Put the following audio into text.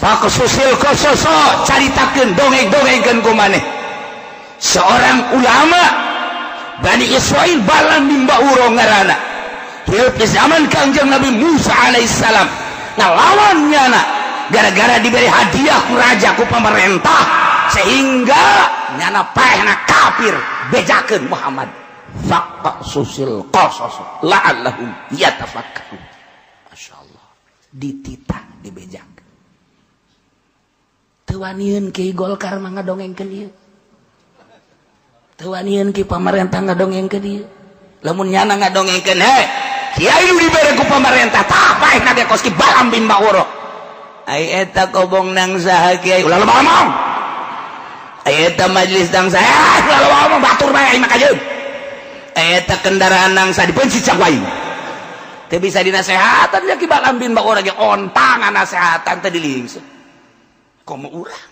Faqsusil qasasa, caritakeun, dongeng-dongengkeun ku maneh seorang ulama Bani Israel, Balam bin Baura ngaranna, hirup di zaman Kangjeng Nabi Musa alaihissalam. Ngalawan nyana gara-gara diberi hadiah ku raja, ku pemerintah, sehingga nyana paehna kafir. Bejakeun Muhammad, faqsusil qasas la'allahum yatafakkarun. Masya Allah, dititah dibejak. Teu wanian Ki Golkar mah ngadongengkeun ieu, teu wanian ki pamarentah ngadongengkeun ieu. Lamun nyana ngadongengkeun, "He kiai nu dibere ku pamarentah," tah paehna ge kos ki Balam bin Baura. Ai eta kobong nang saha, kiai? Ulah loba ngomong. Ai eta majelis nang saha? Ulah loba ngomong, batur bae aing mah kajeun. Ai eta kendaraan nang saha? Dipencit cak wae. Teu bisa dinasehatan ya. Ki Balam bin Baura ge ontangan nasehatan teh dilingseut komo urang.